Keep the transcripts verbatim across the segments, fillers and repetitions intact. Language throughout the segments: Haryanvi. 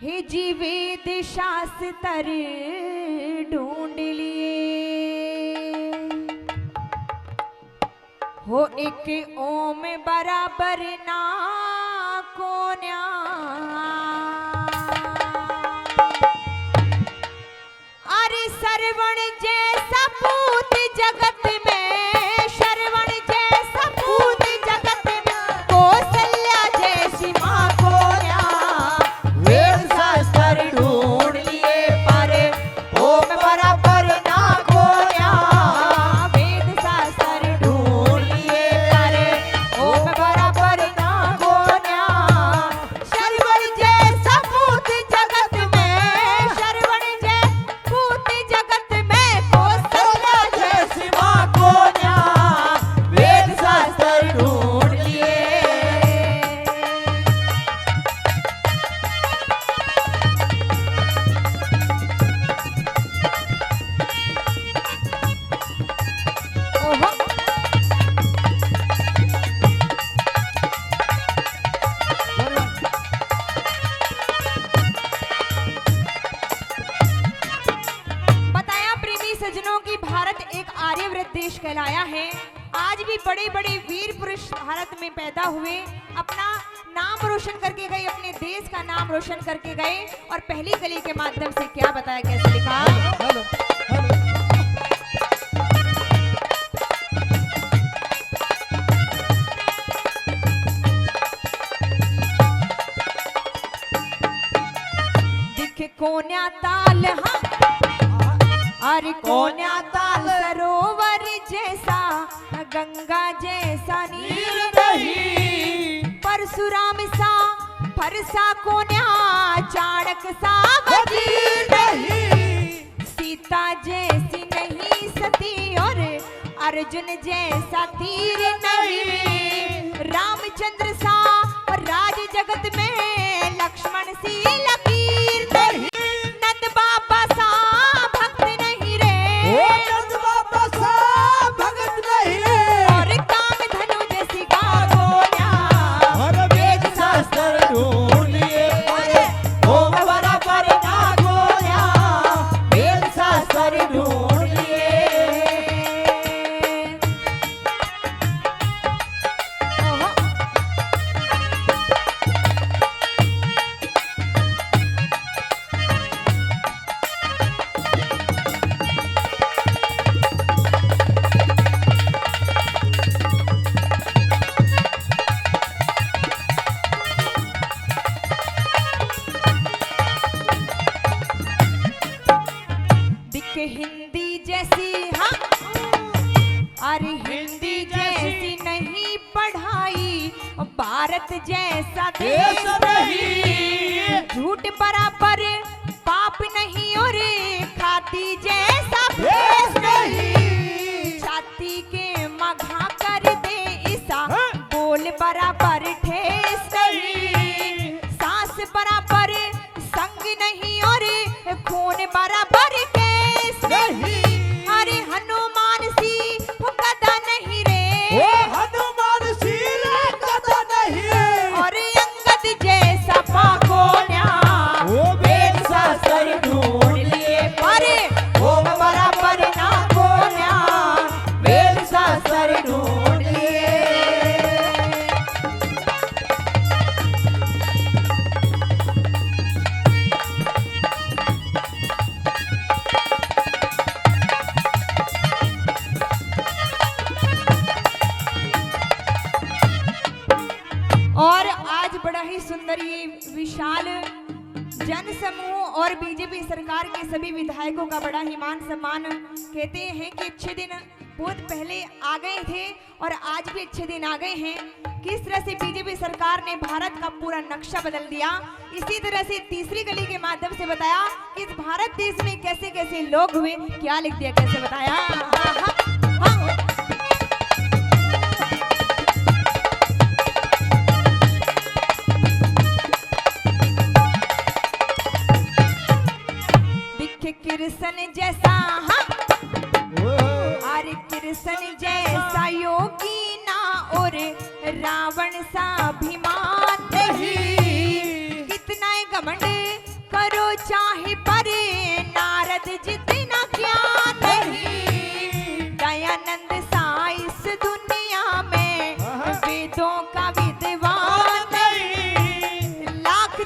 हे जी वेद शास्त्र ढूंढ लिए, हो एक ओम बराबर ना कोन्या। अरे श्रवण जैसा पूत जगत में, श्रवण जैसा पूत जगत में, कौशल्या जैसी माँ कोन्या। वेद शास्त्र ढूंढ लिए पर ओम बराबर ना कोन्या। वेद शास्त्र ढूंढ लिए पर ओम बराबर ना कोन्या। श्रवण जैसा पूत जगत में, श्रवण जै पूत जगत में, कौशल्या जैसी माँ कोन्या। वेद शास्त्र ढूंढ लिए। ओहो। बताया प्रेमी सज्जनों कि भारत एक आर्यव्रत देश कहलाया है। आज भी बड़े-बड़े वीर पुरुष भारत में पैदा हुए, अपना नाम रोशन करके गए, अपने देश का नाम रोशन करके गए। और पहली कली के माध्यम से क्या बताया, कैसे लिखा? Hello, hello. दिख कोन्या ताल, हाँ, अरे कोन्या ताल सरोवर जैसा, गंगा जैसा नीर नहीं। परशुराम सा फरसा कोन्या, चाणक सा वजीर नहीं। सीता जैसी नहीं सती और अर्जुन जैसा तीर नहीं। रामचंद्र सा राज जगत में लक्ष्मण सी लकीर नहीं। नंद बाबा सा भक्त नहीं रे। ओ नंद बाबा सा भगत नहीं रे। और काम धनु जैसी गा कोन्या। और वेद शास्त्र ढूंढ लिए। अरे ओम बराबर ना कोन्या। वेद शास्त्र ढूंढ लिए। ओहो। दिख हिंदी जैसी, हाँ, अरे हिंदी जैसी नहीं पढ़ाई, भारत जैसा देश देश नहीं। झूठ बराबर पाप नहीं और खादी जैसा भेष भेष नहीं। नहीं। छाती के मघा कर दे ईसा, हाँ। बोल बराबर ठेस नहीं। नहीं। सांस बराबर संग नहीं और खून बराबर केस नहीं। नहीं। अरे हनुमान सी गदा नहीं रे। ओ हनुमान सी रे गदा नहीं। और अंगद जैसा पाकोन्या। ओ वेद शास्त्र ढूंढ लिए पर ओम बराबर ना कोन्या। वेद शास्त्र ढूंढ लिए। और आज बड़ा ही सुंदर ये विशाल जन समूह और बीजेपी सरकार के सभी विधायकों का बड़ा ही मान सम्मान। कहते हैं कि अच्छे दिन बहुत पहले आ गए थे और आज भी अच्छे दिन आ गए हैं। किस तरह से बीजेपी सरकार ने भारत का पूरा नक्शा बदल दिया, इसी तरह से तीसरी कली के माध्यम से बताया कि इस भारत देश में कैसे कैसे लोग हुए, क्या लिख दिया, कैसे बताया। हाँ, हाँ, हाँ। दिखे कृष्ण जैसा, हाँ। अरे कृष्ण जैसा योगी ना और रावण सा अभिमान नहीं। कितना ही घमंड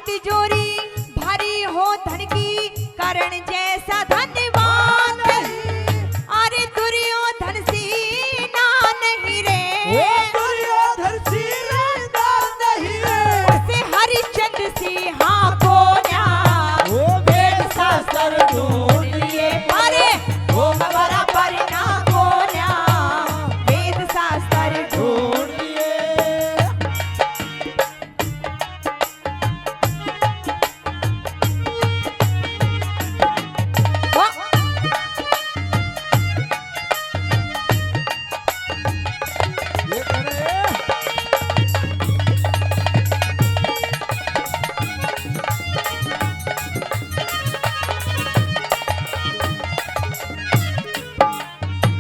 तिजोरी भरी हो धन की, करण जैसा धनवान नहीं। अरे दुर्योधन सीना नहीं रे। ओ दुर्योधन सीना नहीं रे। उसे हरिश्चंद्र सिंह कोन्या। ओ वेद शास्त्र ढूंढ लिए। अरे ओ बराबर ना कोन्या। वेद शास्त्र ढूंढ लिए।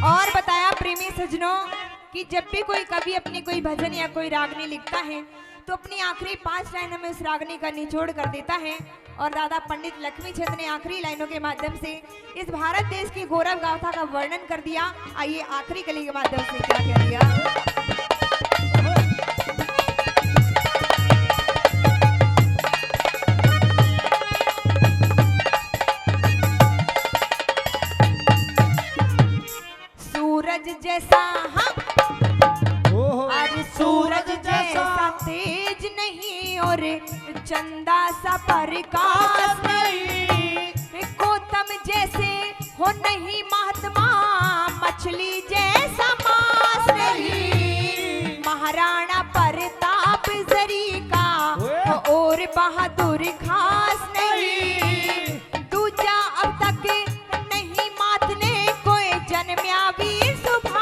और बताया प्रेमी सज्जनों कि जब भी कोई कवि अपनी कोई भजन या कोई रागनी लिखता है तो अपनी आखिरी पांच लाइनों में उस रागनी का निचोड़ कर देता है। और दादा पंडित लक्ष्मी चंद ने आखिरी लाइनों के माध्यम से इस भारत देश की गौरव गाथा का वर्णन कर दिया। आइए आखिरी कली के माध्यम से क्या कह दिया। सूरज जैसा हम ओहो। आज सूरज सूरज जैसा जैसा। तेज नहीं और चंदा सा प्रकाश नहीं। गौतम जैसे हो नहीं महात्मा, मछली जैसा मांस नहीं। महाराणा प्रताप जरी का ओए। और बहादुर खास नहीं। दूजा अब तक नहीं मात ने कोई जन्मया भी सुभाष